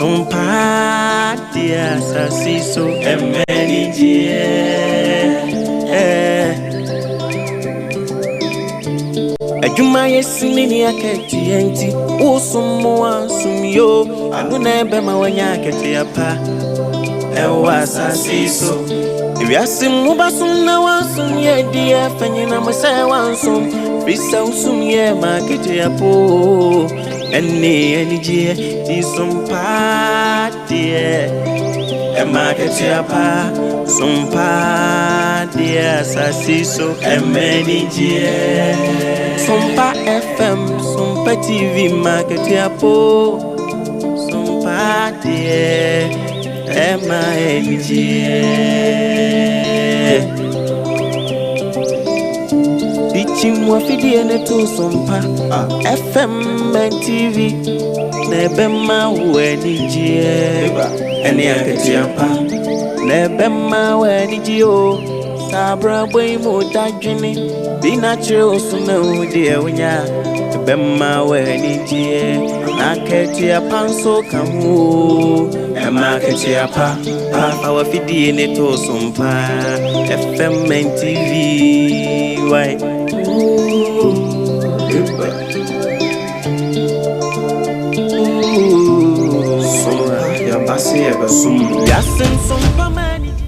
Sompa deɛ asase so ɛmɛ anigyeɛ. Adwuma yɛ sini ne akatua nti wosom mo ansom yo ɛno na ɛbɛma wanya akatua pa ɛwɔ asase so. Ewiase mu basom na wansom yɛ deɛ fa nyina mo sɛ wansom firi sɛ wosom yɛ ma akatua po ɛne anigyeɛ ti som paa deɛ ɛma akatua pa som paa deɛ asase so ɛma anigyeɛ Sompa FM Sompa TV ma akatua po som paa deɛ ɛma anigyeɛ Dikyim wafidie ne to Sompa FM and TV na ɛbɛma wo anigyeɛ ɛne akatua pa na ɛbɛma wo anigyeɛ o saa abrabɔ yi mu dadwene bi na kyerɛ wo so na wo deɛ wonya ɛbɛma wo anigyeɛ na akatua pa nso ka ho o ɛma akatua pa pa fa wafidie ne to Sompa FM and TV why. Sompa yɛaba sɛ yɛbɛsom mo. Wiase nsompa ma anigye.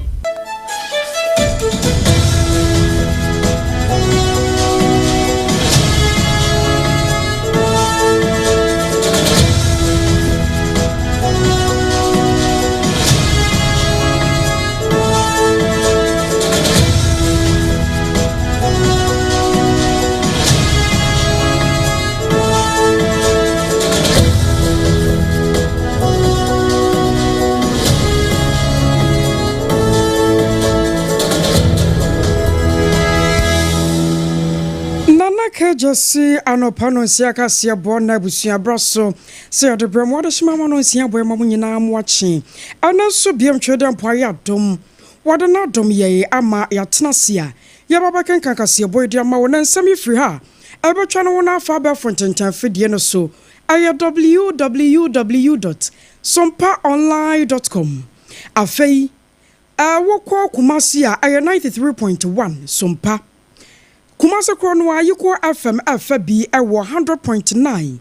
Nana Kegyesi anɔpa no nsia kaseɛ bɔ na abusua bra so sɛ yɛde brɛ mo adehyema ama no nsia bɔ ɛma mo nyinaa mo akye ɛno nso biam twɛ dɛ mpo ayɛ adom wɔde n'adom yɛe ama yɛatena ase a yɛba bɛkenkan kaseɛbɔ yi de ama wo na nsɛm yi firi ha a ɛbɛtwa no wo no afa abɛɛfo ntentan afidie no so ɛyɛ www dot sompaonline dot com afei wokɔ Kumasi a ɛyɛ 93.1 Sompa Kumasi korɔ no ara Yikɔ FM ɛfa bi ɛwɔ 100.9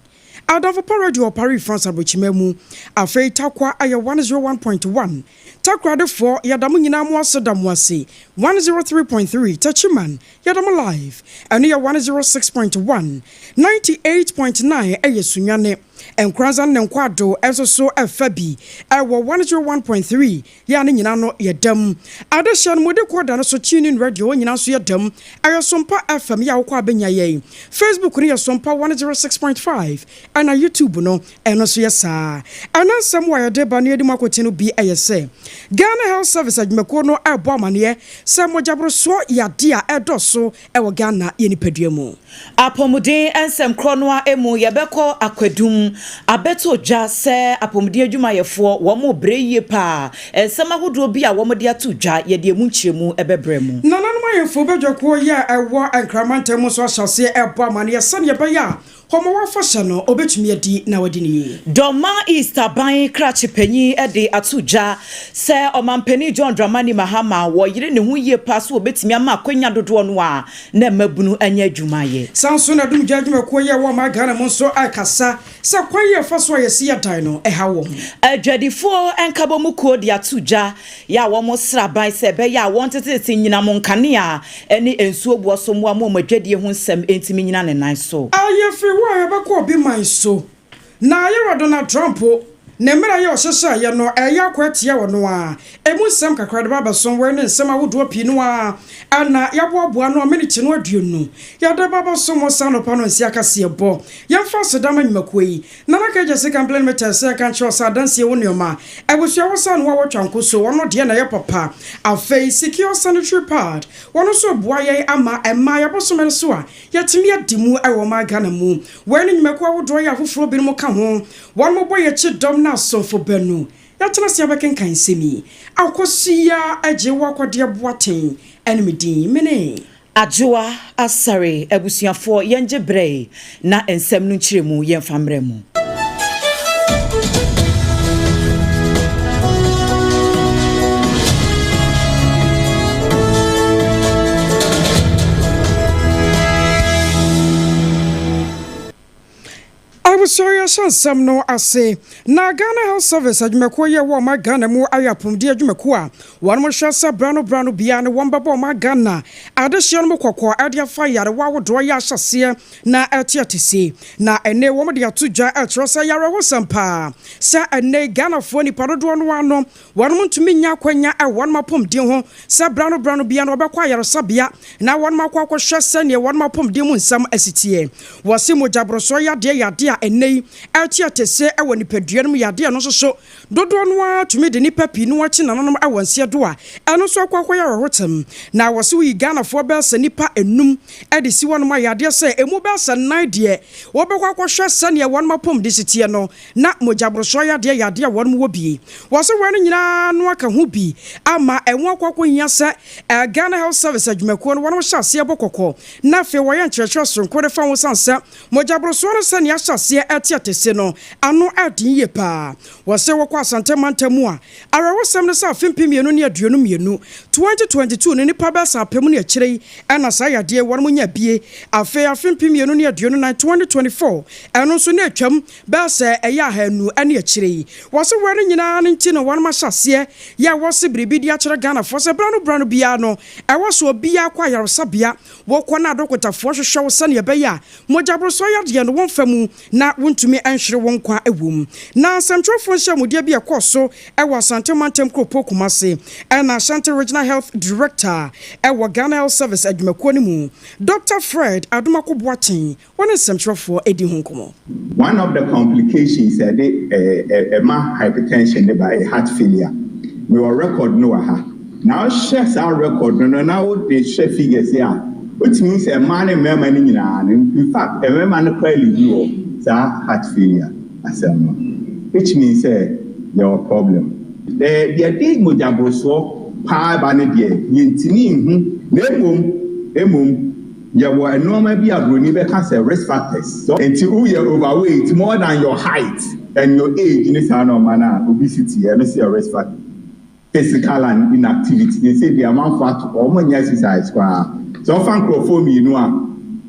Adamfo Pa Radio wɔ Paris France abrokyima mu afei Tarkwa ɛyɛ 101.1 Takoradefoɔ yɛda mo nyinaa mo ase da mo ase 103.3 Techiman yɛda mo live ɛno yɛ 106.1 98.9 ɛyɛ Sunyani Nkoranza ne Nkwado nso so ɛfa bi ɛwɔ 101.3 Yɛ a ne nyinaa no yɛ dam. Adehyeɛ no mode kɔ da no so TuneIn Radio hɔ nyinaa nso yɛ dam. Ɛyɛ Sompa FM yɛ a wokɔ a bɛnya yɛn. Facebook no yɛ Sompa 106.5 ɛna YouTube no ɛno nso yɛ saa. Ɛna nsɛm a yɛde ba no yɛdi mu akoten no bi ɛyɛ sɛ Ghana Health Service adwumakuo no ɛrebɔ amaneɛ sɛ mogyaborosoɔ yɛ adeɛ a ɛredɔso wɔ Ghana yɛ nipadua mu. Apɔmuden nsɛm korɔ no ara mu, yɛbɛkɔ akwadum abɛto dwa sɛ apɔmuden adwumayɛfoɔ wɔn rebrɛ yie pa ara. Nsɛm ahodoɔ bi a wɔde ato dwa, yɛde ɛmu nkyerɛmu bɛbrɛ mo. Nananom ahemfo badwakuo yi a ɛwɔ Nkran mantam mu nso ahyɛ aseɛ rebɔ amaneɛ sɛdeɛ ɛbɛyɛ a Homowo afahyɛ no ɔbɛtumi adi na wadi no yie. Dormaa East aban krakye panyin de ato dwa sɛ Ɔmanpanin John Dramani Mahama wɔyere ne ho yie paa sɛ wɔbɛtumi ama akwanya dodoɔ no ara na mmabunu anya adwuma ayɛ. Saa nso na Dumgya adwumakuo yi a ɛwɔ ɔman Ghana mu nso rekasa sɛ kwan yi a ɛfa so a yɛsi yɛ dan no ɛhaw wɔn. Adwadifoɔ nkabɔmu kuo de ato dwa yɛ a wɔsrɛ aban sɛ ɛbɛyɛ a wɔntetete nnyinam nkanea ne nsuo boɔ so mmoa ma wɔn adwadie ho nsɛm ntumi nnyina ne nan so. Yɛfiri hɔ a yɛbɛkɔ obi man so. Na yɛwura Donald Trump ne mmara yi a ɔhyehyɛeɛ no ɛreyɛ akɔ atia ɔno ara. Ɛmu nsɛm kakra de ba abɛsom wei ne nsɛm ahodoɔ pii no ara na yɛaboaboa ano a miniti no aduonu yɛde ba abɛsom mo saa anɔpa no nsia kaseɛbɔ. Yɛmfa aseda ma nnwumakuo yi. Nana Kay Gyasi Company Limited sɛ yɛnka nkyerɛ wo sɛ adansie wo nnoɔma abusua wɔ saa noa wɔtwa nko so ɔno deɛ na ɛyɛ papa. Afei Secure Sanitary Pad wɔn nso reboa yɛn ama mmaa yɛabosome no so a Yɛatumi adi mu wɔ ɔman Ghana mu. Wei ne nnwumakuo ahodoɔ yi a afoforɔ binom ka ho. Wɔn bɔ yɛn kyidɔm ne asomfo baanu. Yɛatena ase abɛkenkan nsɛm yi. Akosua Agyewa Kɔdeɛ Boateng ne me din. Mene. Adwoa Asare abusuafoɔ yɛngye berɛ yi na nsɛm no nkyerɛmu yɛmfa mmerɛ mo. yɛhyɛ nsɛm no ase. Na Ghana Health Service adwumakuo yi a ɛwɔ ɔman Ghana mu ayɛ apɔmuden adwumakuo a wɔn hwɛ sɛ berɛ ano berɛ ano biara no wɔn bɛbɔ ɔman Ghana adehyeɛ no mu kɔkɔ de afa nyarewa ahodoɔ yi ahyɛseɛ na ɛte atese. Na ɛnɛ wɔn de ato dwa ɛkyerɛ sɛ ɛyɛ awerɛhosɛm paa sɛ ɛnɛ Ghanafoɔ nipa dodoɔ no ara no wɔnom ntumi nnya akwanya wɔ wɔnom apɔmuden ho sɛ berɛ ano berɛ ano biara no wɔbɛkɔ ayaresabea na wɔnom akɔ akɔhwɛ sɛdeɛ wɔnom apɔmuden mu nsɛm asi teɛ. Wɔse mogyaborosoɔ yadeɛ yɛ adeɛ a ɛnnɛ yi ɛte atese wɔ nipadua no mu yadeɛ no nso so dodoɔ no ara tumi de nnipa pii no akyi nananom wɔ nseɛ do a ɛno nso akɔ akɔyɛ awerɛhotsɛm. Na wɔse woyi Ghanafoɔ bɛyɛ sɛ nnipa nnum de si hɔnom a yadeɛ sɛ ɛmu bɛyɛ sɛ nnan deɛ wɔbɛkɔ akɔhwɛ sɛdeɛ wɔnom apɔmuden si teɛ no na mogyaborosoɔ yadeɛ yɛ adeɛ a wɔnom wɔ bi. Wɔse wei no nyinaa no aka ho bi ama ɛho akɔ akɔhia sɛ Ghana Health Service adwumakuo no wɔnom hyɛ aseɛ bɔ kɔkɔ na afei wɔyɛ nkyerɛkyerɛ soronko de fa ho sane sɛ mogyaborosoɔ no sɛnea ahyɛ aseɛ ɛte atese no ano ɛden yie paa. Wɔse wokɔ Asante mantam mu a, awerɛhosɛm ne sɛ afe 2022, 2022, no nnipa bɛyɛ sɛ apem ne akyire yi na saa yadeɛ yi wɔnom nya bie. Afei afe 2024, 2024, ɛno nso na atwam bɛyɛ sɛ ɛyɛ ahanu ne akyire yi. Wɔse wei no nyinaa no nti na wɔnom ahyɛ aseɛ yɛ a wɔse biribi de akyerɛ Ghanafoɔ sɛ berɛ ano berɛ ano biara no ɛwɔ sɛ obiara kɔ ayaresabea, wokɔ na adɔkotafoɔ hwehwɛ wo sɛdeɛ ɛbɛyɛ a mogyaborosoɔ yadeɛ no womfa mu na wontumi nhwere wo nkwa wom. Na nsɛmtwerɛfoɔ nhyiamudeɛ bi a ɛkɔɔ so wɔ Asante mantam kuropɔn Kumasi na Ashanti Regional Health Director wɔ Ghana Health Service adwumakuo no mu, Dɔkta Fred Adomako Boateng, wɔne nsɛmtwerɛfoɔ di ho nkɔmmɔ. One of the complications a ɛde ɛma hypertension no ba yɛ heart failure. Mewɔ record no wɔ ha. Na wohwɛ saa record no no na wode hwɛ figures yi a, wotumi hu sɛ mmaa ne mmarima no nyinaa no, in fact mmarima no koraa leadi wɔ saa heart failure asɛm no, which means sɛ yɛwɔ problem. Deɛ ɛde mogyaborosoɔ paa ba no deɛ yɛntumi nhu, na mmom mmom yɛwɔ nnoɔma bi a buroni bɛka sɛ risk factors. Nti woyɛ overweight more than your height and your age ne saa nnoɔma no a, obesity, ɛno nso yɛ risk factor. Physical and inactivity, seesei deɛ amanfoɔ ato hɔ, wɔn nyɛ exercise koraa. Sɛ wofa nkorɔfoɔ mmienu a,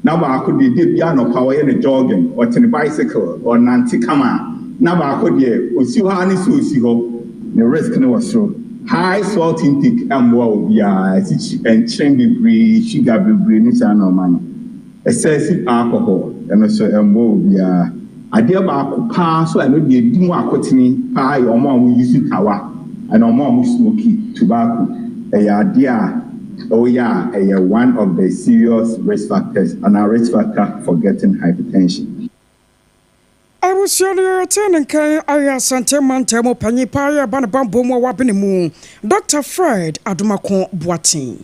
na baako deɛ da biara anɔpa ɔyɛ ne jogging, ɔte ne bicycle, ɔnante kama, na baako deɛ ɔsi hɔ ara ne sɛ ɔsi hɔ. Ne risk no wɔ soro. High salt intake mmoa obiara, asikyire, nkyene bebree, sugar bebree ne saa nnoɔma no. Excessive alcohol, ɛno nso ɛmmoa obiara. Adeɛ baako paa nso a ɛno deɛ ɛdi mu akotene paa yɛ wɔn a wɔn use tawa anaa wɔn a wɔn smoke tobacco. Ɛyɛ adeɛ a woyɛ a ɛyɛ one of the serious risk factors anaa risk factor for getting hypertension. Abusua no yɛtee ne nka yi ayɛ Asante mantam mu panyin paa yɛ ɛba ne bammɔ mu a wabene mu, Dɔkta Fred Adomako Boateng.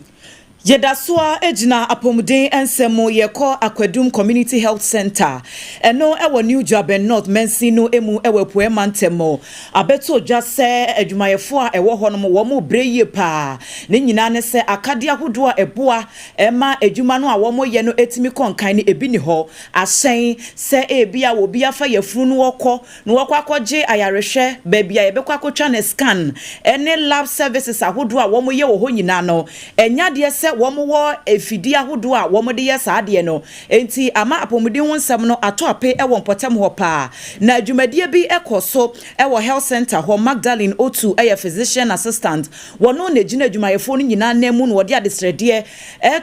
Yɛda so ara gyina apɔmuden nsɛm mu, yɛkɔ Akwadum Community Health Centre, ɛno wɔ New Juaben North mansin no mu wɔ Apueɛ mantam mu. Abɛtɔ dwa sɛ adwumayɛfoɔ a ɛwɔ hɔ nom wɔn rebrɛ yie pa ara. Ne nyinaa ne sɛ akadeɛ ahodoɔ a ɛboa ma adwuma no a wɔyɛ no tumi kɔ nkan no ebi nni hɔ. Ahyɛn, sɛ ebia obi afa yafunu no ɔkɔ na wakɔ akɔgye ayarehwɛ baabi a yɛbɛkɔ akɔtwa no scan ne lab services ahodoɔ a wɔyɛ wɔ hɔ nyinaa no, ɛnyɛ adeɛ sɛ wɔwɔ afidie ahodoɔ a wɔde yɛ saa adeɛ no. Enti ama apɔmuden ho nsɛm no atɔ ape wɔ mpɔtam hɔ paa. Na dwumadie bi kɔ so wɔ health centre hɔ, Magdalene Otu yɛ physician assistant, wɔno na ɛgyina adwumayɛfoɔ no nyinaa nan mu na wɔde adesrɛdeɛ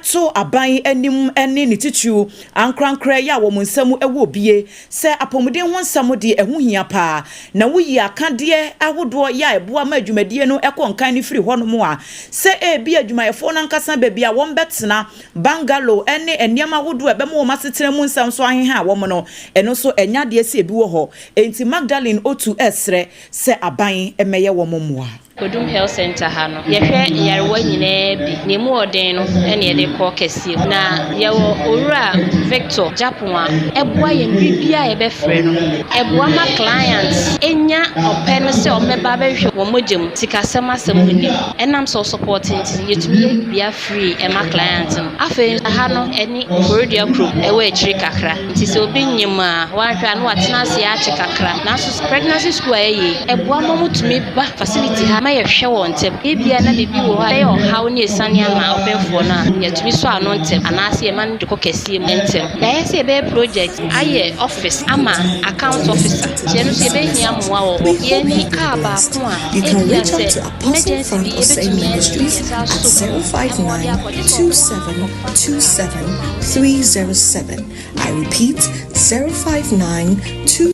to aban anim ne ne titiriw ankorankorɛ yɛ a wɔn nsa mu wɔ bie sɛ apɔmuden ho nsɛm deɛ ɛho hia paa na woyi akadeɛ ahodoɔ yɛ a ɛboa ma adwumadie no kɔ nkan no firi hɔnom a sɛ ebia adwumayɛfoɔ no ankasa baabi a wɔbɛtena, bungalow, ne nneɛma ahodoɔ a ɛbɛma wɔn asetena mu nsɛm so aheha wɔn no, ɛno nso ɛnyɛ adeɛ sɛ ebi wɔ hɔ. Enti Magdalene Otu srɛ sɛ aban mmɛyɛ wɔn mmoa. Kodum Health Centre ha no, yɛhwɛ nyarewa nyinaa bi. Nea emu wɔ den no na yɛde kɔ kɛseɛ mu. Na yɛwɔ Owura Victor Gyapong a ɛboa yɛn bere biara a yɛbɛfrɛ no. Ɛboa ma clients nya ɔpɛ no sɛ wɔbɛba abɛhwehwɛ wɔn mogya mu. Sikasɛm asɛm nnim. Ɛnam sɛ ɔsupɔɔte nti, yɛtumi yɛ biribiara free ɛma client no. Afei nso, ha no ɛne Koforidua kurom ɛwɔ akyiri kakra. Nti sɛ obi nyem a, wanhwɛ a na watena ase akyɛ kakra. Nanso pregnancy school a yɛyɛ yi, ɛboa ma wɔtumi ba facility ha. Ɛma yɛhwɛ wɔn ntɛm. Ebia na biribi wɔ hɔ a ɛbɛyɛ ɔhaw ne asiane ama ɔpemfoɔ no a, yɛtumi sɔ ano ntɛm anaasɛ yɛma no de kɔ kɛseɛ mu ntɛm. Yɛayɛ sɛ yɛbɛyɛ project ayɛ office ama account officer nti ɛno nso yɛbɛhia mmoa wɔ hɔ. Yɛnni kaa baako a ebia sɛ emergency bi yɛbɛtumi asi yɛn nsa aso mu ma wɔde akɔ gye sɛ ɔno ara kɔfa ne kaa. I repeat, 059 2.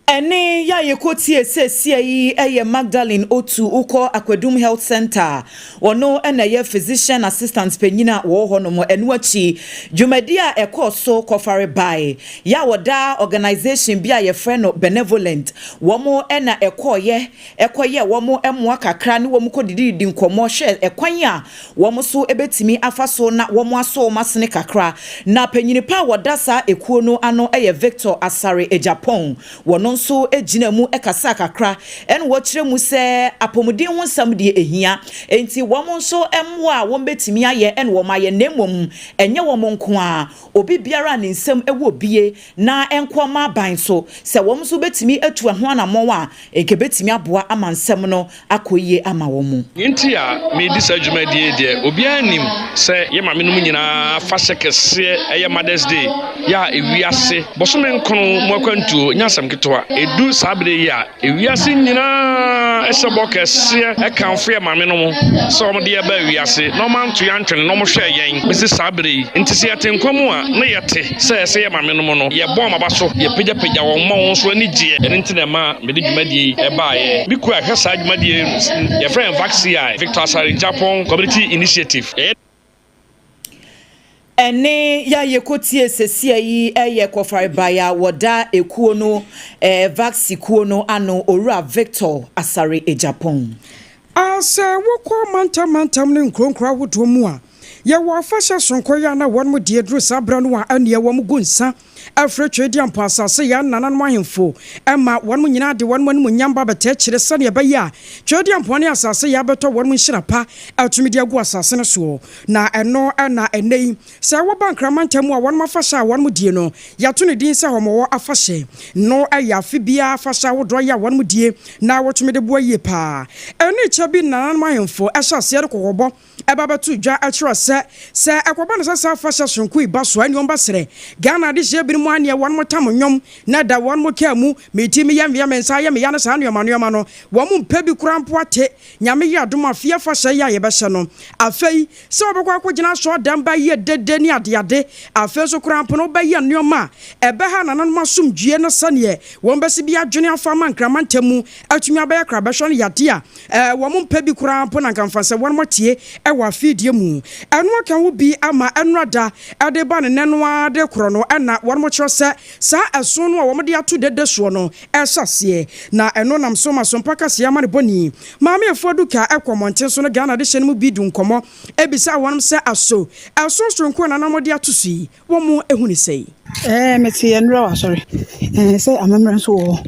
Ɛnne yi a yɛkɔtie seesia yi yɛ Magdalene Otu, wokɔ Akwadum Health Centre a, ɔno na ɛyɛ Physician Assistant panyin a wɔwɔ hɔnom. Ɛno akyi, dwumadi a ɛkɔɔ so kɔfare bae yɛ a wɔda organisation bi a yɛfrɛ no Benevolent, wɔn na ɛkɔeɛ kɔyɛɛ wɔn mmoa kakra ne wɔn kɔdidididi nkɔmmɔ hwɛɛ ɛkwan a wɔn nso bɛtumi afa so na wɔasɔ wɔn asene kakra. Na panyini pa a wɔda saa ekuo no ano yɛ Victor Asare Agyapong. Wɔno nso gyinaa mu kasaa kakra na wɔkyerɛ mu sɛ apɔmuden ho nsɛm deɛ ɛhia, enti wɔn nso mmoa a wɔbɛtumi ayɛ na wɔayɛ na mmom ɛnyɛ wɔn nko ara, obi biara a ne nsam wɔ bie na ɛnkoa mma aban so, sɛ wɔn nso bɛtumi atu ɛho anammɔn a, nka ɛbɛtumi aboa ama nsɛm no akɔ yie ama wɔn. Nea enti a meredi saa dwumadie yi deɛ, obiara nim sɛ yɛn maamenom nyinaa afahyɛ kɛseɛ ɛyɛ Mother's Day yɛ a ewiase bosome nkono mu akwantuo nyɛ asɛm ketewa. Ɛdu saa berɛ yi a, ewiase nyinaa hyɛ bɔ kɛseɛ kamfo yɛn maamenom sɛ wɔde yɛn baa wiase na wɔanto yɛn antwene na wɔhwɛɛ yɛn bɛsi saa berɛ yi. Nti sɛ yɛte nkwa mu a, na yɛte sɛ ɛsɛ yɛn maamenom no, yɛbɔ wɔn aba so, yɛpagyapagya wɔn ma wɔn nso ani gyeɛ. Ɛno nti na ɛma mede dwumadie yi baeɛ. Me kuo a ɛhwɛ saa dwumadie yi yɛfrɛ yɛn VACCI, Victor Asare Agyapong Community Initiative. Yɛyɛ. Ɛnne yi a yɛkɔtie sesia yi yɛ kɔfarebae a wɔda ekuo no, VACCI kuo no ano, Owura Victor Asare Agyapong. A Sɛ wokɔ mantam mantam ne nkuro nkuro ahodoɔ mu a, yɛwɔ afahyɛ sononko yi a na wɔnom di ɛduru saa berɛ no a ɛnneɛ wɔn gu nsa frɛ Tweaduampɔn asase yɛn nananom ahemfo ma wɔnom nyinaa de wɔnom animuonyam ba bɛtɛ akyire sɛdeɛ ɛbɛyɛ a Tweaduampɔn ne asase yɛ abɛtɔ wɔnom nhyira pa atumi de agu asase no soɔ. Na ɛno na ɛnnɛ yi Sɛ woba Nkran mantam mu a, wɔnom afahyɛ a wɔnom die no, yɛato ne din sɛ Hɔmɔwɔ afahyɛ. No yɛ afe biara afahyɛ ahodoɔ yi a wɔnom die na wɔtumi de boa yie paa. Ɛne kyɛ bi nananom ahemfo hyɛ aseɛ de kɔkɔbɔ ba bɛto dwa kyerɛ sɛ, sɛ ɛkɔba no sɛ saa afahyɛ sononko yi ba so a, ɛneɛ wɔbɛsrɛ Ghana adehyeɛ binom a neɛ wɔnom tam nnwom na ɛda wɔnom kaa mu, me ti me yɛ me ya me nsa ayɛ me ya ne saa nnoɔma nnoɔma no, wɔn mpɛ bi koraa mpo ate. Nyame yɛ adom a afei afahyɛ yi a yɛbɛhyɛ no afei sɛ wobɛkɔ akɔgyina asɔɔdɛm bɛyɛ dede ne adeade, afei nso koraa mpo no wobɛyɛ nnoɔma a ɛbɛha nananom asomdwie no sɛdeɛ wɔn bɛsi bi adwene afa ama Nkraman ntamu atumi abɛyɛ krabɛhwɛ no yadeɛ a wɔn mpɛ bi koraa mpo na anka mfa sɛ wɔn atie wɔ afidie mu. Ɛno aka ho bi ama ɛnora da de ba ne nɛ no ara de korɔ no na wɔn kyerɛ sɛ saa ɛso no a wɔn de ato dede soɔ no rehyɛ aseɛ, na ɛno nam so ma Sompa Kaseɛ amanebɔni Maame Afua Duka kɔ mmɔnten so ne Ghana adehyɛ no mu bi du nkɔmmɔ bisaa wɔnom sɛ aso ɛso soronko a nananom de ato so yi wɔn hu no sɛi? Ɛɛ, mete yɛn nnora wɔ asɔre. Ɛɛ, sɛ amammerɛ nso wɔ hɔ,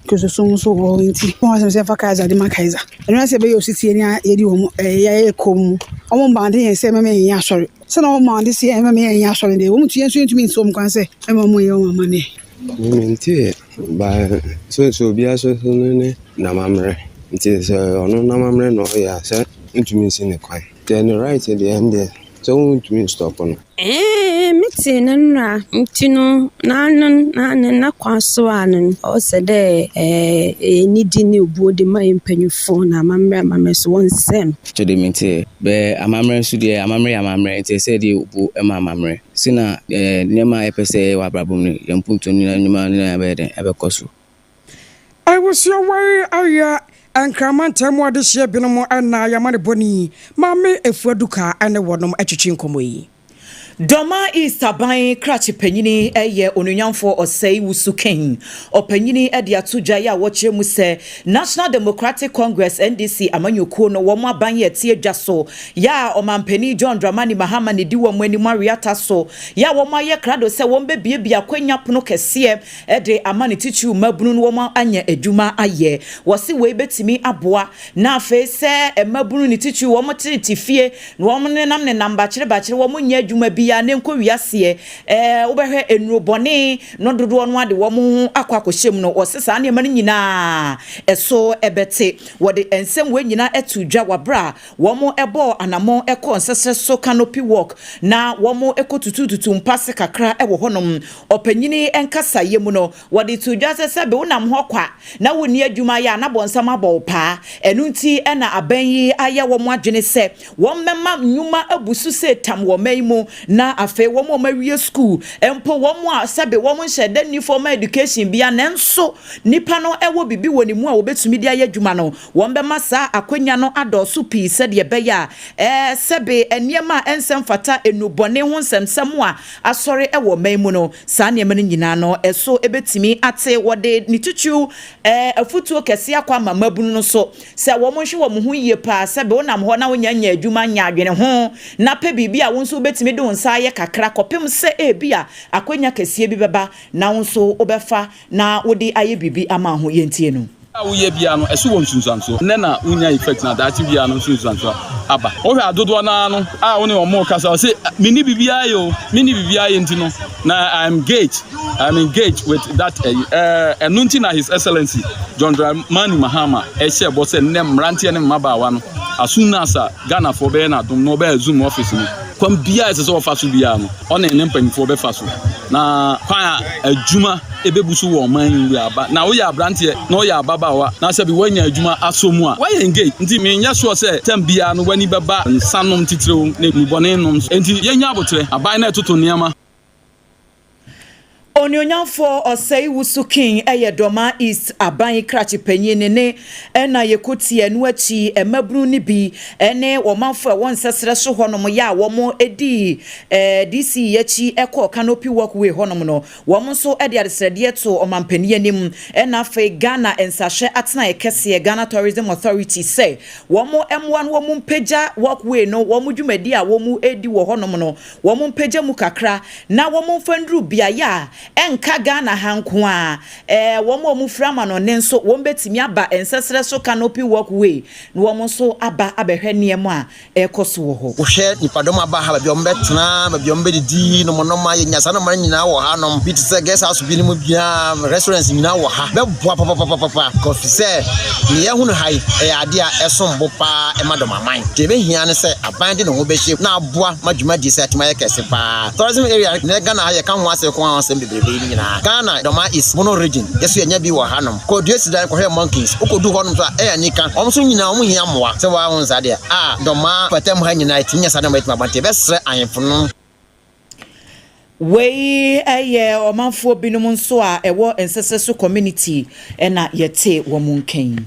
Kristosom nso wɔ hɔ nti, wɔn asɛm sɛ yɛmfa Kaiser de ma Kaiser. Ɛno ara sɛ yɛbɛyɛ osetie ne yɛdi wɔn ɛɛ yɛayɛ komm. Wɔn mma ade yɛn sɛ mɛma yɛnyɛ asɔre. Sɛ na wɔn mma ade sɛ yɛn mɛma yɛnyɛ asɔre deɛ, wɔn nti yɛn nso yɛntumi nsi wɔn kwan sɛ ɛma wɔn nyɛ wɔn amanneɛ. Me mentee but sɛ obiara nso so no ne n'amammerɛ nti sɛ ɔno n'amammerɛ na ɔyɛ a sɛ wontumi nsi no kwan. Nti ɛno right deɛ ɛndeɛ sɛ wontumi nstɔpo no. Eeh me tse no nra ntsi no n'anon n'anon n'akwan so a no ɔsɛ dɛ eh enyidzi nye obuo de ma mpanyimfo na amammerɛ amammerɛ so wɔnnsɛɛ no. Kyɛ de mentee. Bɛ amammerɛ nso deɛ amammerɛ yɛ amammerɛ nti ɛsɛ yɛde obuo ma amammerɛ. Se na nneɛma a yɛpɛ sɛ yɛyɛ wɔ abrabɔ mu no, yɛn mpuntuo no nnwuma no nyinaa bɛyɛ dɛn? Ɛbɛkɔ so. Abusua wei ayɛ Nkran mantam mu adehyeɛ binom na y'amanebɔni Maame Afua Duka ne wɔnom twetwe nkɔmmɔ yi. Dormaa East aban krakye panyini yɛ Onuonyamfoɔ Osei Wusu King ɔpanyini de ato dwa yi a wɔkyerɛ mu sɛ National Democratic Congress, NDC, amanyɔkuo no wɔn aban yɛ ɛte adwa so Yɛ a Ɔmanpanin John Dramani Mahama na edi wɔn anim aweata so yɛ a wɔayɛ krado sɛ wɔbɛbuebue akwanya pono kɛseɛ de ama ne titiriw mmabunu no wɔn anya adwuma ayɛ. Wɔse wei bɛtumi aboa na afei sɛ mmabunu ne titiriw wɔn tete fie na wɔn nenam nenam bakyere bakyere wɔn nyɛ adwuma bi. biara na ɛnkɔ wiaseɛ. Ɛɛ wobɛhwɛ nnuro bɔne no dodoɔ no ade wɔn ho akɔ akɔhyɛ mu no, wɔse saa nneɛma no nyinaa ɛso ɛbɛte. Wɔde nsɛm wei nyinaa ɛto dwa wɔ berɛ a wɔn ɛbɔɔ anammɔn ɛkɔɔ nsɛsrɛ so canopy walk na wɔn ɛkɔtutututu mpase kakra ɛwɔ hɔnom. Ɔpanyini nkasayɛ mu no, wɔde to dwa sɛ sɛbe wonam hɔ kwa na wonni adwuma yɛ a, na bɔnsam abɔ wo paa. Ɛno nti ɛna aban yi ayɛ wɔn adwene sɛ wɔn mɛma nnwuma abu so sɛ tam wɔ man mu, na afei wɔn a wɔawie school mpo, wɔn a sɛbe wɔn nhyɛ da nni formal education bia, nanso nipa no ɛwɔ biribi wɔ ne mu a wɔbɛtumi de ayɛ adwuma no, wɔn bɛma saa akonnwa no adɔɔso pii sɛdeɛ ɛbɛyɛ a sɛbe nneɛma a ɛnsɛm fata, enubɔne ho nsɛmsɛm a asɔre ɛwɔ man mu no, saa nneɛma no nyinaa no ɛso ɛbɛtumi ate. Wɔde ne tutu afutuo kɛseɛ akɔ ama mmabunu no so sɛ wɔn nhwɛ wɔn ho yie paa. Sɛbe wonam hɔ na wonya nya adwuma nya adwene ho na pɛ biribi a wo nso wobɛtumi de wo nsa ayɛ kakra kɔpem sɛ ebi a akonnwa kɛseɛ bi bɛba na wo nso wobɛfa na wode ayɛ biribi ama ho. Yɛntie no. A woyɛ bia no, ɛso wɔ nsunsuansoɔ. Nnɛ na wonya effect, na daakye bia no nsunsuansoɔ aba. Wohwɛ adodoɔ naa no a wo ne ɔmo kasa, ɔse menni biribiara yɛ o, menni biribiara yɛ, nti no na I'm engaged with that. Ɛyi ɛno nti na His Excellency John Dramani Mahama ɛhyɛ bɔ sɛ nnɛ mmeranteɛ ne mmabaawa no, as soon as a Ghanafoɔ bɛyɛ n'adom na ɔbɛyɛ zoom office no, kwan biara ɛsɛ sɛ ɔfa so biara no, ɔne ne mpanyinfoɔ bɛfa so na kwan a adwuma ɛbɛbu so wɔ ɔman yi mu aba. Na woyɛ aberanteɛ na woyɛ ababaawa na sɛ bi woanya adwuma asɔ mu a, woayɛ engage, nti menyɛ soɔ sɛ tam biara no w'ani bɛba nsanom titiriw ne nnubɔne nom. Nti yɛnya abotrɛ, aban na ɛtoto nneɛma. Onuonyamfoɔ Ɔsɛe Wusu King ɛyɛ Dɔma East aban krakye panyin ne ne ɛna yɛkɔtie. Ɛno akyi, mmabunu no bi ɛne ɔmanfo a ɛwɔ nsɛsrɛ so hɔnom yɛ a wɔn di DCE akyi ɛkɔɔ canopy walkway hɔnom no, wɔn nso de adesrɛdeɛ to ɔmampanin anim ɛna afei Ghana nsahyɛ atenaeɛ kɛseɛ, Ghana Tourism Authority, sɛ wɔn mmoa no wɔn mpagya walkway no, wɔn dwumadi a wɔn di wɔ hɔnom no, wɔn mpagya mu kakra na wɔn mfa nduru beaeɛ a ɛnka Ghana ha nko a wɔn a wɔn fira ama no ne nso wɔn bɛtumi aba nsɛsrɛ so canopy walkway na wɔn nso aba abɛhwɛ nneɛma a ɛrekɔ so wɔ hɔ. Wohwɛ nipadɔm aba ha, baabi a wɔbɛtena, baabi a wɔbɛdidi, nomɔnɔma yɛnya saa nɔma no nyinaa wɔ ha nom bi te sɛ guest house bi no mu biara, restaurants nyinaa wɔ ha, bɛboa papapapapa kɔfi sɛ ne yɛhu no ha yi ɛyɛ adeɛ a ɛsom bo paa ɛma dɔm aman. Deɛ ɛbɛhia ne sɛ aban de ne ho bɛhyɛ na aboa ma dwumadie sɛ atumi ayɛ kɛse paa. Tourism area ne Ghana ha, yɛka ho asɛm ko ho asɛm bebrebe yi nyinaa. Ghana Dɔma East, Bono Region, yɛso yɛnya bi wɔ hanom. Kɔdua sidan kɔhwɛ monkeys, wokɔdu hɔnom so a ɛyɛ anika. Ɔmo nso nyinaa ɔmo hia mmoa sɛ wɔaho nsa deɛ a Dɔma patam ha nyinaa ɛtumi nya saa nneɛma ɛtumi aba, nti yɛbɛsrɛ ahemfo no. Wei yɛ ɔmanfoɔ binom nso a ɛwɔ nsɛsɛ so community ɛna yɛte wɔn nkan.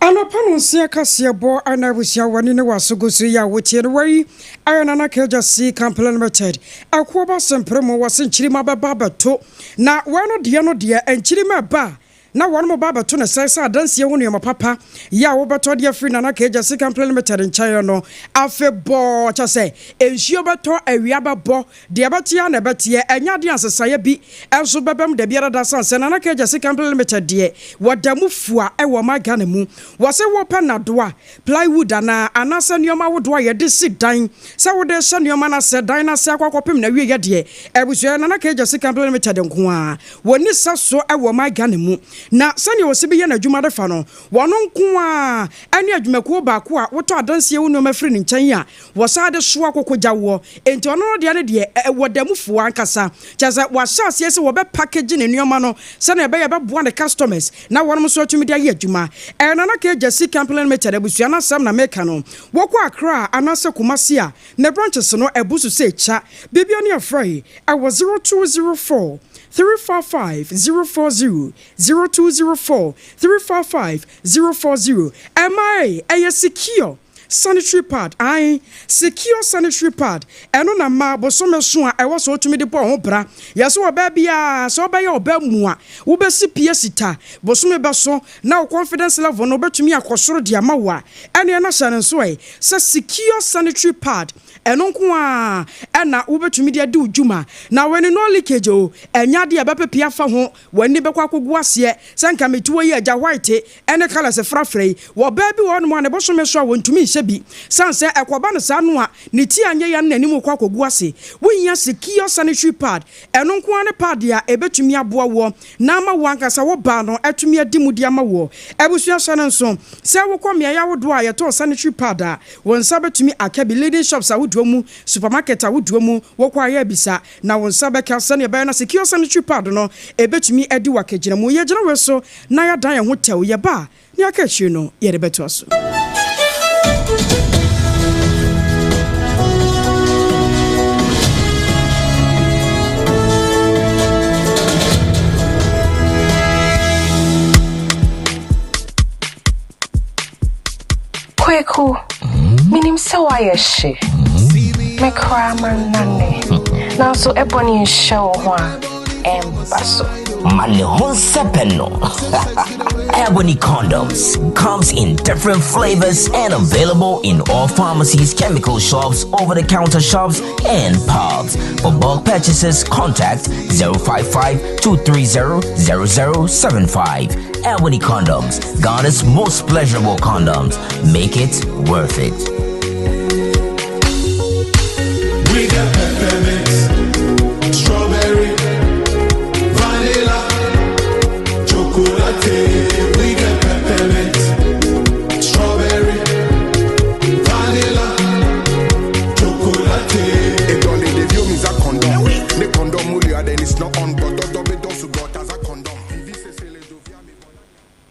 Anɔpa no nsia kaseɛ bɔ ana abusua w'ani ne w'asogo so yi a wotie no, wei ayɛ Nana Kagya C Company Limited ɛkoɔ ba sempere mu. Wɔse nkyirima bɛba abɛto na wɔn no deɛ no deɛ nkyirima ɛba a na wɔn mo ba abɛto ne sɛ adansie ho nneɛma papa yɛ a wobɛtɔ deɛ firi Nana Kagya C Company Limited nkyɛn no, afe bɔɔ kyɛ sɛ nsuo bɛtɔ, awia bɛbɔ deɛ ɛbɛteɛ na ɛbɛteɛ, ɛnyɛ adeɛ ansesaeɛ bi ɛnso bɛbɛm da biara da san sɛ Nana Kagya C Company Limited deɛ wɔda mu fua ɛwɔ ɔman Ghana mu. Wɔsɛ wɔpɛ nadoa, plywood anaa anaasɛ nneɛma ahodoɔ a yɛde si dan, sɛ wode hyɛ nneɛma no asɛ dan no ase akɔ akɔpem na wie yɛ deɛ, abusua, Nana Kagya C Company Limited nko a wɔni sa so ɛwɔ ɔman Ghana mu. Na sɛnea wɔsi bi yɛ n'adwuma de fa no, wɔn nko a ɛne adwumakuo baako a wotɔ adansie wo nneɛma firi ne nkyɛn a wɔsan de soa koko gya woɔ. Enti ɔno no deɛ no deɛ ɛwɔ damufoɔ ankasa, kyerɛ sɛ wɔahyɛ aseɛ sɛ wɔbɛ package ne nneɛma no sɛnea ɛbɛyɛ bɛboa ne customers na wɔnom nso atumi de ayɛ adwuma. Ɛyɛ Nana Kagya C Company Limited abusua no asɛm na meka no. Wɔkɔ Accra anaasɛ Kumasi a, ne branches no ɛbu so sɛ kya biribia ne afrɛ yi ɛwɔ 0204 355 040, 0204 355 040. Ɛma ɛyɛ secure sanitary pad ae, secure sanitary pad ɛno na mmaa bosome so a ɛwɔ sɛ wotumi de bɔ ho bra. Yɛsɛ ɔbaa biara sɛ ɔbɛyɛ ɔbaa mu a wobɛsi pie sita bosome bɛso na wo confidence level no wobɛtumi akɔ soro de ama wo a, ɛneɛ no hyɛ no nso ɛ sɛ secure sanitary pad. Ɛno nko ara na wobɛtumi de adi wo dwuma. Na wei no, no leakage o, ɛnyɛ adeɛ a ɛbɛpepe afa ho, w'ani bɛkɔ akɔgu aseɛ sɛ nka mete hɔ yi agya white ne colours frafra yi. Wɔ ɔbaa bi wɔ hɔnom a ne bosome so a wɔntumi nhyɛ bi, sane sɛ ɛkɔba no saa no a ne ti anyɛ yie a na n'anim rekɔ akɔgu ase. Wohia secure sanitary pad, ɛno nko ara ne pad a ɛbɛtumi aboa woɔ na ama wo ankasa wo baa no atumi adi mu de ama woɔ. Abusua hyɛ no nso sɛ wokɔ mmeaeɛ ahodoɔ a yɛtɔn sanitary pad a, wo nsa bɛtumi aka bi, leading shops ahodoɔ mu, supermarket ahodoɔ mu, wokɔ a yɛ abisa na wo nsa bɛka sɛdeɛ ɛbɛyɛ na secure sanitary pad no ɛbɛtumi adi wo akagyinamu. Yɛgyina wei so na yɛadan yɛn ho tɛw, yɛba a, nea aka akyiri no yɛde bɛtoa so. Kweku, menim sɛ woayɛ hye. Me koraa mannane. Nanso ɛbɔne nhyɛ wo ho a, ɛmba so. Ma ne ho nsɛpɛ no. Ebony condoms comes in different flavors and available in all pharmacies, chemical shops, over-the-counter shops, and pubs. For bulk purchases, contact 055 230 0075. Ebony condoms, Ghana's most pleasurable condoms. Make it worth it. We got peppermint, strawberry, vanilla, chocolate. We got peppermint, strawberry, vanilla, chocolate.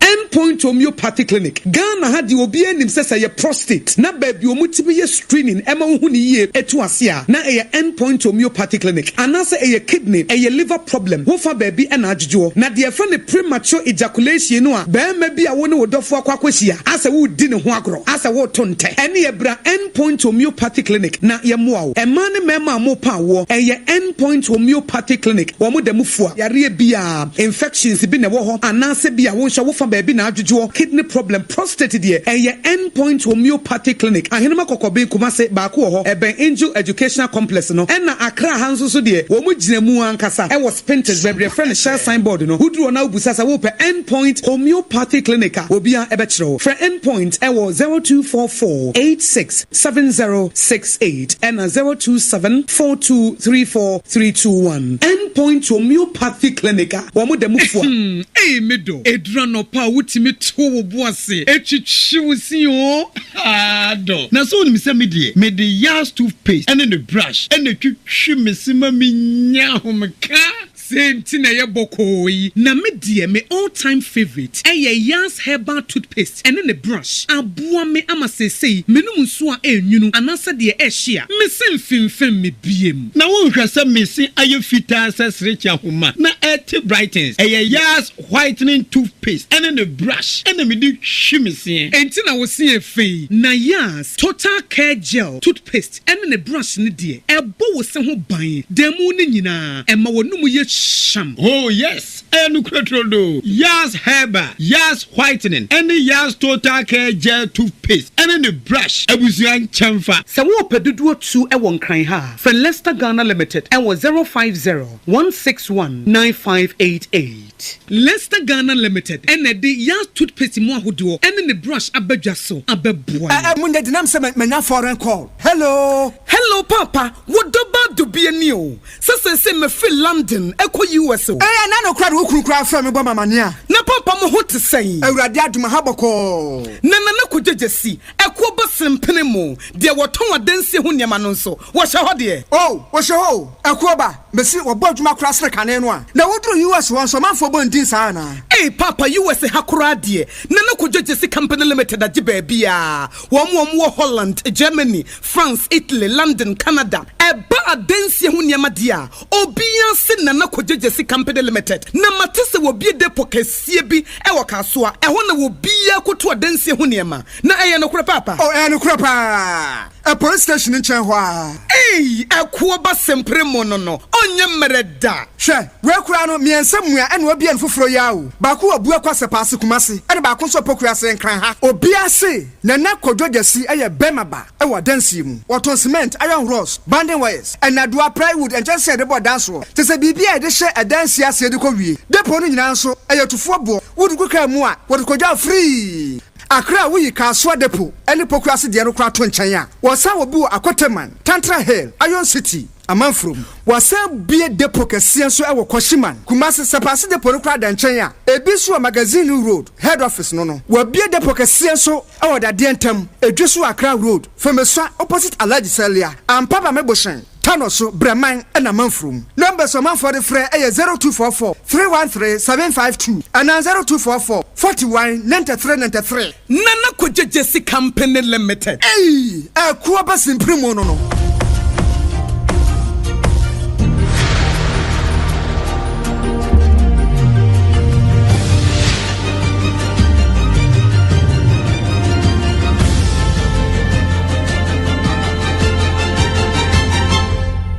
End Point Homeopathy Clinic, Ghana ha deɛ obiara nim sɛ sɛ ɛyɛ prostate na baabi a wɔtumi yɛ screening ma wohu no yie tu ase a, na ɛyɛ End Point Homeopathy Clinic. Anaasɛ ɛyɛ kidney, ɛyɛ liver problem, wofa baabi na adwodwoɔ. Na deɛ yɛfrɛ no premature ejaculation no a barima bi a wo ne wo dɔfoɔ akɔ akɔhyia asɛ woredi ne ho agorɔ, asɛ woreto ntɛ, ɛneɛ bra End Point Homeopathy Clinic na yɛmmoa wo. Mmaa ne mmarima a morepa awoɔ, ɛyɛ End Point Homeopathy Clinic, wɔn da mu fua yareɛ biara. Infections bi na ɛwɔ hɔ anaasɛ bi a wo nso wofa baabi na adwodwoɔ, kidney problem, prostate deɛ ɛyɛ End Point Homeopathy Clinic, Ahenema Kɔkɔben, Kumase, baako wɔ hɔ, ɛbɛn Angel Educational Complex no, ɛna Accra ha nso so deɛ wɔn gyina mu ankasa ɛwɔ Spintex baabi yɛfrɛ no Shell sign board no, woduru hɔ na wobisa sɛ wopɛ End Point Homeopathy Clinic a obiara ɛbɛkyerɛ wo. Frɛ End Point ɛwɔ 0244 86 7068 ɛna 027 4234 321. End Point Homeopathy Clinic a wɔn da mu fua. Ei me dɔ, ɛduru anɔpa a wotumi to wo bo ase twitwi wo se oo, haa dɔ. Na sɛ wonim sɛ me deɛ, mede Yas toothpaste ne ne brush na ɛtwitwi me se ma menya ahomeka. Sei nti na ɛyɛ bɔkɔɔ yi. Na me deɛ me all time favourite ɛyɛ Yas herbal toothpaste ɛne ne brush. Aboa me ama seesei menom nsuo a ɛnwunu anaasɛ deɛ ɛhye a, me se mfimfim me biem. Na wonhwɛ sɛ me se ayɛ fitaa sɛ serekye ahoma na ɛte brightens. Ɛyɛ Yas whitening toothpaste ɛne ne brush ɛna mede twi me seɛ. Enti na wo se yɛ fɛ yi. Na Yas total care gel toothpaste ɛne ne brush no deɛ, ɛbɔ wo se ho ban da mu no nyinaa, ɛma w'anum yɛ hyam. Oh yes, ɛyɛ nokorɛ turodoo. Yas Herbal, Yas Whitening, ɛne Yas Total Care Gel Toothpaste ɛne ne brush abusua nkyɛnfa. Sɛ worepɛ dodoɔ tu wɔ Nkran ha a, frɛ Lester Ghana Limited wɔ 050 161 9588. Lester Ghana Limited na ɛde Yas Toothpaste mu ahodoɔ ne ne brush aba dwa so abɛboa yɛn. Ɛɛ munya denam sɛ manya foreign call. Hello. Hello paapa, wo dɔ ba dubia ni o, sɛ seesei mafiri London ɛkɔ US o. Ɛɛ ɛna no koraa de wo kunu koraa frɛ me bɔ me amaneɛ a. Na paapa mo ho te sɛn? Awurade adom aha bɔkɔɔ. Na Nana Kwadwo Gyasi, ɛkoɔ ba sempene mo, deɛ wɔtɔn adansie ho nneɛma no nso, wɔhyɛ hɔ deɛ? Oh, wɔhyɛ hɔ o, ɛkoɔ ba. Mese wɔbɔ adwuma koraa sene kane no a. Na woduru US hɔ nso ɔmanfoɔ bɔ ndin saa anaa? Ei paapa US ha koraa deɛ Nana Kojo Gyesi Company Limited agye baabiaa, wɔn a wɔn wɔ Holland, Germany, France, Italy, London, Canada. Ɛba adansie ho nneɛma deɛ a, obiaa se Nana Kojo Gyesi Company Limited. Na mate sɛ wɔbue depot kɛseɛ bi wɔ Kasoa, ɛhɔ na obiaa kɔtu adansie ho nneɛma. Na ɛyɛ nokorɛ paapa? Oh ɛyɛ Ɛnokorɛ paa, ɛ police station nkyɛn hɔ ara. Eii ɛkoɔ ba sempere mo no no ɔnyɛ mmerɛ da. Hwɛ, wei koraa no, mmiɛnsa mua ɛna wabue no foforɔ yi ara o. Baako wɔ Buakwa Sɛpaase Kumasi, ɛna baako nso wɔ Pokuase Nkran ha. Obiara se Nana Kwadwo Gyasi yɛ bɛrima ba wɔ adansie mu. Wɔtɔn cement, iron rods, banding wires, nnadewa, plywood, nkyɛnsee a yɛde bɔ dan soɔ, kyerɛ sɛ biribiara a yɛde hyɛ adansie aseɛ de kɔ wie. Depot no nyinaa nso, ɛyɛ tufoɔ boɔ. Wode gu kaa mu a, wɔde kɔgya wo free. Accra a woyi Kasoa Depot ne Pokuase deɛ no koraa to nkyɛn a, wɔsan wɔ bi wɔ Akoteman, Tantra Hill, Iron City, Amanfurom. Wɔasan bue depot kɛseɛ nso wɔ Kwashiman, Kumasi. Sɛpaase depot no koraa da nkyɛn a, ebi nso wɔ Magazine Road, Head Office no no. Wɔabue depot kɛseɛ nso wɔ Dadeɛ Ntam, Edweso Accra Road, Femesua opposite Alhaji Salia, Ampaba Mebohyɛn. Tano so, Brɛman na Manfurom. Numbers a ɔmanfoɔ de frɛ yɛ 0244 313 752 anaa 0244 41 93 93. Nana Kwadwo Gyasi Company Limited. Eii ɛko aba simpiri mu no no.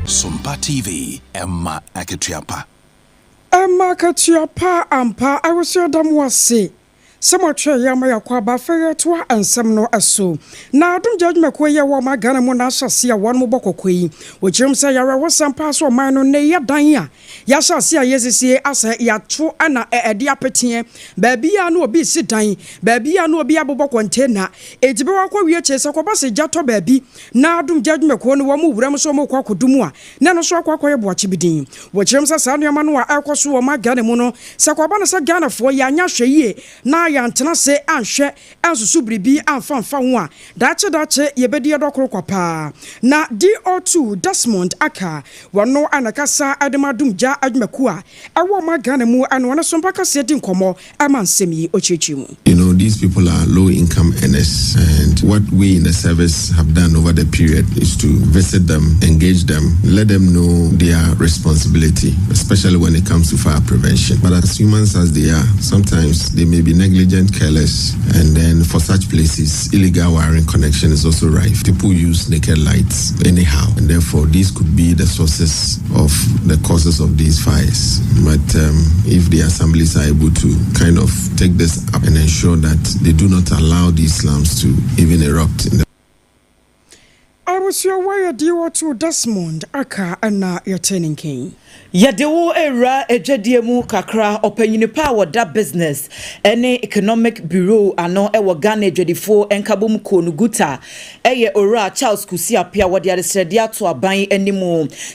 Sompa TV, ɛma akatua pa. Ɛma akatua pa ampa. Awusu yɛda mo ase sɛ moatwɛn yɛn ama yɛakɔ aba. Afei yɛtoa nsɛm no so. Na Adom Gya adwumakuo yi a ɛwɔ ɔman Ghana mu na ahyɛ ase a wɔnom bɔ kɔkɔ yi. Wɔkyerɛ mu sɛ ɛyɛ awerɛhosɛm paa sɛ ɔman no nnɛ yi adan a yɛahyɛ ase a yɛresiesie asɛ yɛato na ɛde apeteɛ. Baabi a na obi resi dan, baabi a na obi abobɔ kɔntena. Enti bɛwɔ akɔwie akyire sɛ kɔba sɛ gya tɔ baabi na adom gya adwumakuo no wɔn wuram sɛ wɔrekɔ akɔdu mu a, na ɛno nso akɔ akɔyɛ boakye bi din. Wɔkyerɛm sɛ saa nneɛma no a ɛrekɔ so wɔ ɔman Ghana mu no, sɛ kɔba no sɛ Ghanafoɔ yɛanyɛ ahwɛyie na yɛantena ase anhwɛ ansusu biribi amfa amfa ho a, daakye daakye yɛbɛdi ɛdɔ koro kwa paa. Na DO2 Desmond Aka, wɔno na ɛkasa de ma adom gya adwumakuo a ɛwɔ ɔman Ghana mu na ɔno nso mpa kaseɛ di nkɔmmɔ ma nsɛm yi ɔkyerɛkyerɛ mu. You know, these people are low income earners, and what we in the service have done over the period is to visit them, engage them, let them know their responsibility, especially when it comes to fire prevention. But as humans as they are, sometimes they may be negligent, careless, and then for such places, illegal wiring connection is also rife. People use naked lights anyhow, and therefore these could be the sources of the causes of these fires. But um, if the assemblies are able to kind of take this up and ensure that they do not allow these slums to even erupt in the Abusua wayɛ deɛ wɔtoo Desmond aka na yɛtee ne nka yi. Yɛde wo rewura adwadie mu kakra, Ɔpanyini pa a wɔda Business ne Economic Bureau ano wɔ Ghana Adwadifoɔ Nkabom Kuo no, GUTA, yɛ Owura Charles Kusi Appiah. Wɔde adesrɛdeɛ ato aban anim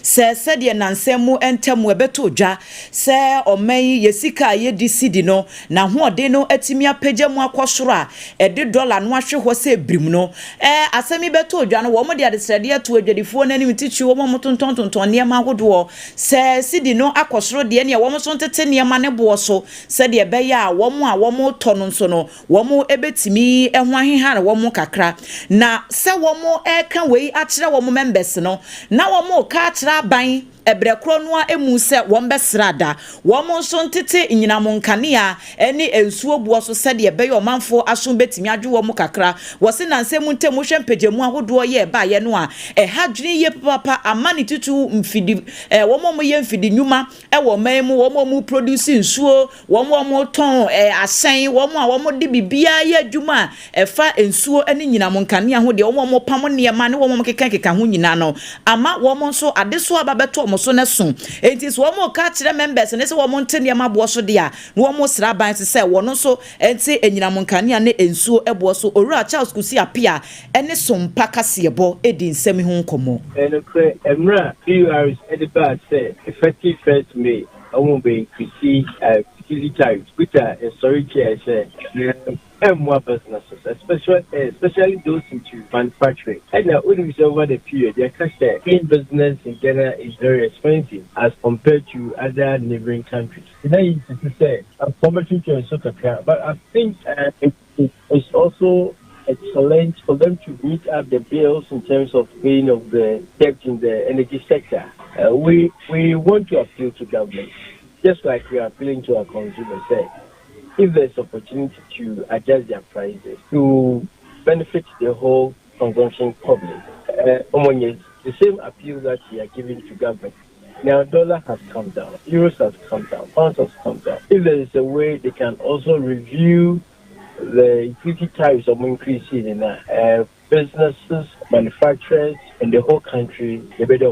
sɛ sɛdeɛ nnansa mu ntam ɛbɛtɔ dwa sɛ ɔman yi yɛ sika a yɛdi cedi no n'ahoɔden no atumi apagya mu akɔ soro a ɛde dɔla no ahwe hɔ sɛ birim no. Ɛɛ, asɛm yi bɛtɔ dwa no, wɔde adesrɛdeɛ too adwadifoɔ no anim, titiriw wɔn a wɔtontɔntontɔn nneɛma ahodoɔ, sɛ cedi no akɔ soro deɛ, ɛnneɛ wɔn nso ntete nneɛma no boɔ so sɛdeɛ ɛbɛyɛ a wɔn a wɔretɔ no nso no, wɔbɛtumi ho ahehare wɔn kakra. Na sɛ wɔreka wei akyerɛ wɔn members no, na wɔreka akyerɛ aban ɛberɛ korɔ no ara mu sɛ wɔbɛsra da wɔn nso ntete nnyinam nkanea ne nsuo boɔ so sɛdeɛ ɛbɛyɛ ɔmanfoɔ aso bɛtumi adwo wɔn kakra. Wɔse nnansa mu ntam wohwɛ mpagyamu ahodoɔ yɛ ɛbaeɛ no a, ɛha dwene yie papaapa ama ne titiriw mfidi, wɔn a wɔyɛ mfidi nnwuma wɔ ɔman mu, wɔn a wɔproduce nsuo, wɔn a wɔtɔn ahyɛn, wɔn a wɔde biribiara yɛ adwuma a ɛfa nsuo ne nyinam nkanea ho deɛ, wɔn a wɔpam nneɛma ne wɔn a wɔkekakeka ho nyinaa no, ama wɔn nso adesoa aba bɛtɔ wɔn so no so. Enti sɛ wɔreka akyerɛ members no sɛ wɔnte nneɛma boɔ so deɛ a, na wɔresrɛ aban nso sɛ wɔn nso nte anyinam nkanea ne nsuo boɔ so. Owura Charles Kusi Appiah ne Sompa Kaseɛbɔ di nsɛm yi ho nkɔmmɔ. Ɛyɛ nokorɛ, mmerɛ a BURS de baa sɛ effective first May wɔn bɛ increase utility tariff, Peter sɔre tiae sɛ ɛmmoa businesses especially especially those into manufacturing. Ɛna wonim sɛ over the period yɛka sɛ doing business in Ghana is very expensive as compared to other neighbouring countries. Nti na yi sisi sɛ wɔbɛtwentwɛn so kakra but I think it it's also a challenge for them to meet up the bills in terms of paying of the debt in the energy sector. Uh, we, we want to appeal to government, just like we are appealing to our consumers. Say, if there's opportunity to adjust their prices to benefit the whole consumption public. Uh, the same appeal that we are giving to government. Now, dollar has come down, euros has come down, pounds has come down. If there is a way they can also review the utility tariffs of increasing in businesses, manufacturers, and the whole country, the better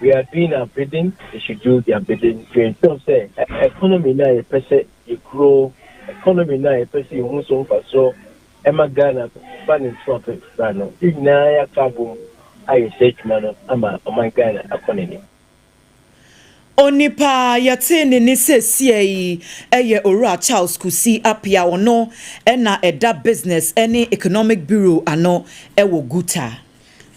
We are doing our bidding, they should do their bidding. To ensure sɛ economy no a yɛpɛ sɛ yɛ grow, economy no a yɛpɛ sɛ yɛhu so mfasoɔ ɛma Ghana fa ne ntoma pɛ fra no, yɛn nyinaa yɛaka abom ayɛ saa adwuma no ama ɔman Ghana akɔ n'anim. Onipa a yɛte ne nne seesia yi yɛ Owura Charles Kusi Appiah, ɔno na ɛda Business ne Economic Bureau ano wɔ Guta.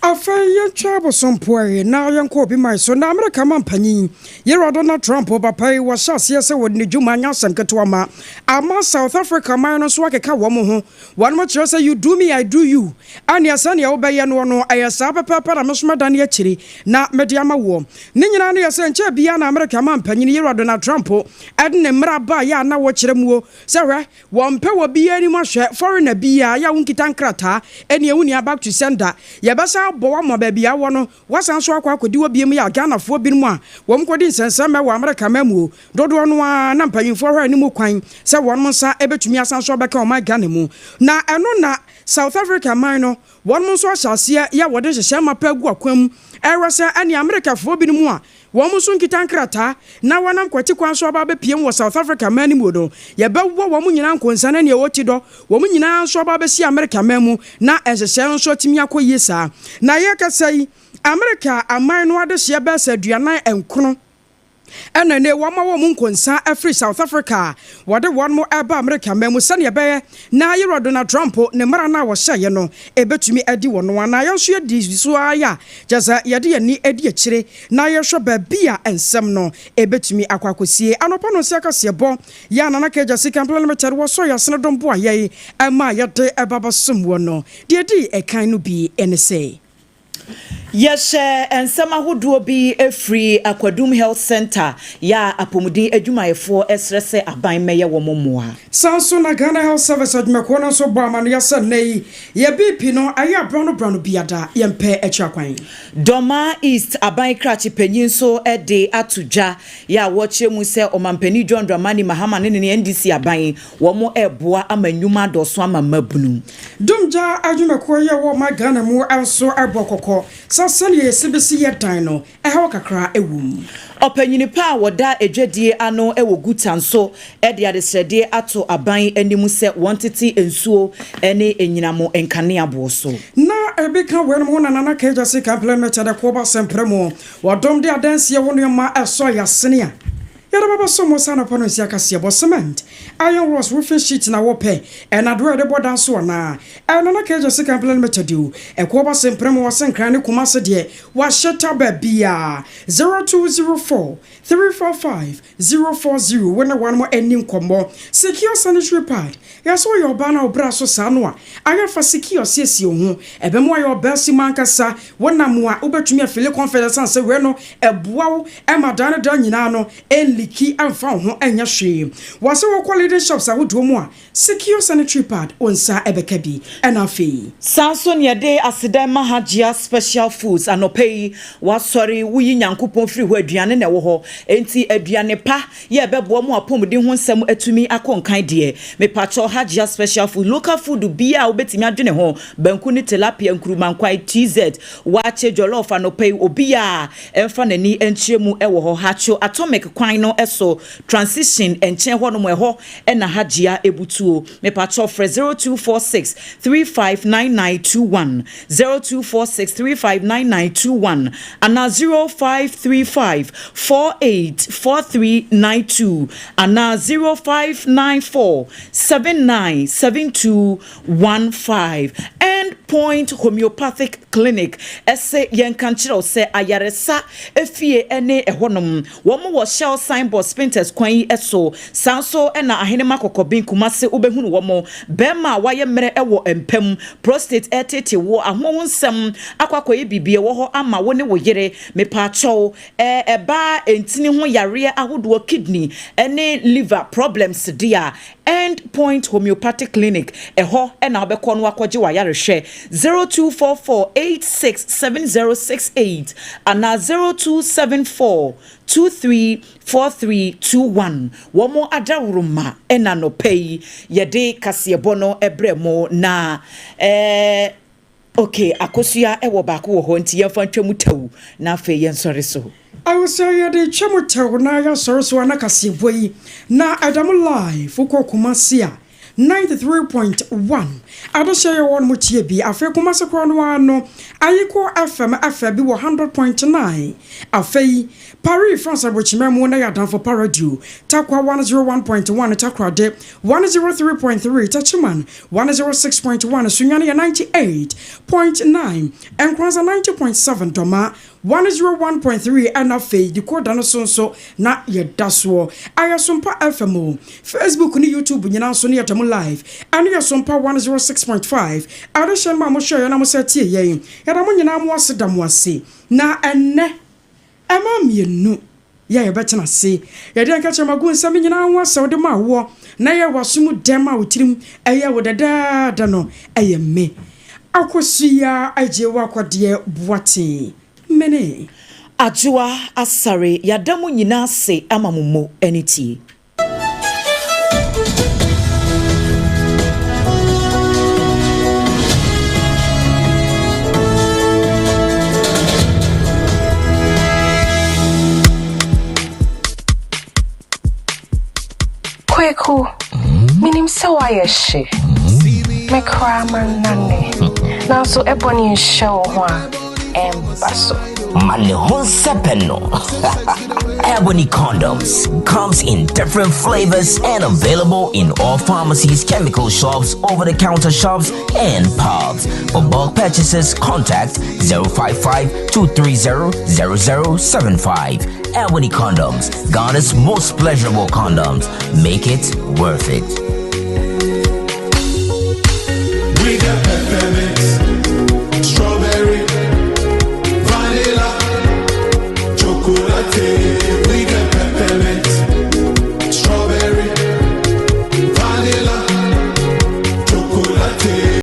Afei yɛntwa abosompoɛ na yɛnkɔ obi man so. Na Amerika manpanyin Yewura Donald Trump papa yi wɔhyɛ aseɛ sɛ wɔde ne dwuma nyɛ asɛm ketewa ma ama South Africa man no nso akeka wɔn ho. Wɔnom kyerɛ sɛ you do me I do you, ɛneɛ sɛdeɛ wobɛyɛ noɔ no ɛyɛ saa pɛpɛɛpɛ na me nso mɛdane akyire na mede ama woɔ. Ne nyinaa no yɛ sɛ nkyɛɛ biara na Amerika manpanyin Yewura Donald Trump de ne mmara baeɛ a na wɔkyerɛ muo sɛ hwɛ wɔmpɛ wɔ biara anim ahwɛ foreigner biara yɛ a wonkita nkrataa ɛneɛ wo nua back to sender yɛbɛsan abɔ wo ama baabi a wɔ no woasan nso akɔ akɔdi hɔ biom yɛ a Ghanafoɔ binom a wɔn kɔdi nsɛnsɛmmɛ wɔ Amerika mamuo dodoɔ no ara na mpanyinfoɔ hwɛ anim kwan sɛ wɔn nsa bɛtumi asan nso abɛka ɔman Ghana mu na ɛno na South Africa man no wɔn nso ahyɛ aseɛ yɛ a wɔde nhyehyɛɛ mapa agu akwan mu ɛrehwɛ sɛ ɛne Amerikafoɔ binom a Wɔn nso nkita nkrataa na wɔnam kwati kwan so aba abɛpiem wɔ South Africa man no mu no, yɛbɛwɔ wɔn nyinaa nkonsa ne nea ɛwɔ ti dɔ, wɔn nyinaa nso aba abɛsi Amerika man mu na nhyehyɛe no nso atumi akɔ yie saa. Na yɛrekasa yi, Amerika aman no adehyeɛ bɛyɛ sɛ 49 ɛna nnɛ wɔama wɔn nkonsa afiri South Africa a wɔde wɔn reba Amerika man mu sɛnea ɛbɛyɛ na Yerua Donald Trump ne mmara no a wɔhyɛeɛ no ɛbɛtumi adi wɔ no anaa yɛn nso yɛdi so ara yɛ a kyerɛ sɛ yɛde yɛn ani di akyire na yɛhwɛ baabi a nsɛm no ɛbɛtumi akɔ akɔsie. Anɔpa no nsia kaseɛbɔ yɛ a Nana Kagya Sika Mpena Limited wɔsɔ yɛn asene dom boa yɛn ma yɛde ba bɛsom woɔ no, deɛ ɛdi ɛkan no bi ne sɛ. Yɛhyɛ nsɛm ahodoɔ bi firi Akwadum Health Centre yɛ a apɔmuden adwumayɛfoɔ srɛ sɛ aban mmɛyɛ wɔn mmoa. Saa nso na Ghana Health Service adwumakuo no nso bɔ amaneɛ sɛ nnɛ yi yɛ BP no ɛyɛ abrano brano biada yɛmpɛ akyira kwan. Dormaa East aban krakye panyin nso de ato dwa yɛ a wɔkyerɛ mu sɛ Ɔmanpanin John Dramani Mahama ne ne NDC aban wɔn reboa ama nnwuma adɔɔso ama mmabunu. Dumgya adwumakuo yi a ɛwɔ ɔman Ghana mu nso bɔ kɔkɔ sɛ sɛdeɛ yɛsi bɛsi yɛ dan no, ɛhaw kakra wɔ mu. Ɔpanyini pa a wɔda adwadie ano wɔ Guta nso de adesrɛdeɛ ato aban anim sɛ wɔntete nsuo ne anyinam nkanea boɔ so. Na ebi ka weinom ho na Nana Kagya Sika Mplemɛkyɛ de Koba Sɛmprɛ mu wɔdom de adansie ho nnoɔma ɛsɔ yasene a yɛde bɛbɔ so mo sɛ anɔpa no nsia kaseɛbɔ cement, iron rods, roofing sheet na wopɛ, ɛnadoɔ a yɛde bɔ dan so anaa? Ɛyɛ Nana Kagya Sika Mplemɛkyɛ de o. Ɛkoba Sɛmprɛ mu wɔ Senkran ne Kumase deɛ wahyɛ baabiara 0204 345 040 wo ne wɔnom nni nkɔmmɔ. Secure sanitary pad, Yɛ sɛ woyɛ ɔbaa na wo bra so saa no a, ayɛ fa secure siesie wo ho. Ɛbɛma woayɛ ɔbaa simma ankasa. Wonam a, wobɛtumi afeeli confident ɛsiane sɛ wei no ɛboa wo ma daa ne daa nyinaa no ɛnliki ɛmfa wo ho ɛnyɛ hwee. Wɔ sɛ wokɔ leading shops ahodoɔ mu a, Secure sanitary pad, wo nsa bɛka bi. Ɛna afei. Saa nso na yɛde aseda ma Hajia Special Foods anɔpa yi, wasɔre, woyi Nyankopɔn firi hɔ, aduane na ɛwɔ hɔ, enti aduane pa yɛ ɛbɛboa mo apɔmuden ho nsɛm atumi akɔ nkan deɛ, mepakyɛw Hajia Special Food, local food biara a wobɛtumi adwene ho, banku ne tilapia, nkruma nkwan, TZ, waakye, jollof anɔpa yi, obiara mfa n'ani nkyerɛ mu wɔ hɔ, Hacho Atomic kwan no so, Transition nkyɛn hɔnom, ɛhɔ na Hajia butuo. Mepakyɛw frɛ 0246 359921, 0246 359921 anaa 0535 484392 anaa 0594 797215. End Point Homeopathic. Clinic se yɛnka nkyerɛ wo sɛ ayaresa fie ne ɛhɔnom. Wɔn wɔ Shell signboard Spintex kwan yi so. Saa nso na Ahenema Kɔkɔben Kumase wobɛhunu wɔn. Barima a wayɛ mmerɛ wɔ mpa mu, prostate reteetee wo, ahonhonsɛm akɔ akɔyɛ biribi ɛwɔ hɔ ama wo ne wo yere. Mepaakyɛw, ɛba ntini ho yareɛ ahodoɔ, kidney ne liver problems deɛ a, End Point Homeopathic Clinic, ɛhɔ na wobɛkɔ na woakɔgye w'ayarehwɛ. 0244867068 anaa 0274234321. Wɔn adaworoma na anɔpa yi yɛde kaseɛbɔ no brɛ mo na eh, Ok, akosua wɔ baako wɔ hɔ nti yɛmfa ntwa mu tɛw na afei yɛnsɔre so. Awo sɛ yɛde twa mu tɛw na yɛasɔre so a na kaseɛbɔ yi na ɛda mo live wokɔ Kumasi a 93.1 adehyeɛ yɛ wɔ nom tie bi afei Kumasi korɔ no ara no Ayiko FM ɛfɛ bi wɔ 100.9 afei Paris France abrokyima mu na yɛ adamfo pa radio Tarkwa 101.1 Takoradi 103.3 Techiman 106.1 Sunyani yɛ 98.9 Nkoranza 90.7 Dɔma 101.3 Ɛna afei decoder no so nso na yɛda soɔ Ayɛ Sompa FM o Facebook ne YouTube nyinaa nso ne yɛda mu live Ɛno yɛ Sompa 106.5 Adehyɛ no ma mo hwɛ yɛn na mo sɛ tie yɛn Yɛda mo nyinaa mo ase da mo ase Na ɛnnɛ Ɛma mmienu yɛ a yɛbɛtena ase. Yɛde yɛn kɛtrɛma gu nsɛm nyinaa ho asɛw de ma woɔ, na yɛ w'aso mu dɛ ma wo tirim yɛ wo dɛdɛɛdɛ no, ɛyɛ me. Akosua Agyei Wakwadeɛ Boateng, mene. Adwoa Asare, yɛada mo nyinaa ase ama mo mo ani tie. Kweku, menim sɛ woayɛ hye. Me koraa mannane. Nanso ɛbɔ ne nhyɛ wo ho a, ɛmba so. Ma ne ho nsɛpɛ no. Ebony condoms comes in different flavors and available in all pharmacies, chemical shops, over-the-counter shops, and pubs. For bulk purchases, contact 055 230 0075. Ebony condoms, Ghana's most pleasurable condoms. Make it worth it.